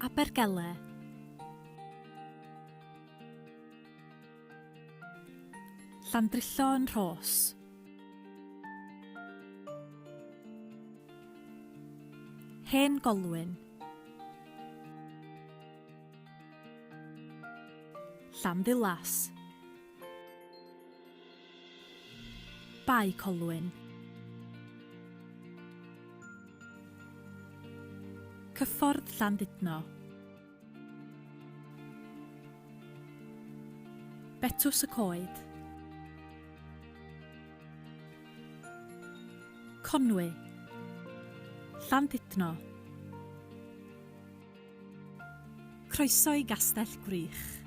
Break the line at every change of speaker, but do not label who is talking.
Abergele. Llandrillo yn Rhos. Hen Golwyn. Llanddulas. Bae Colwyn. Cyffordd Llandudno. Betws y Coed. Conwy. Llandudno. Croeso i Gastell Gwrych.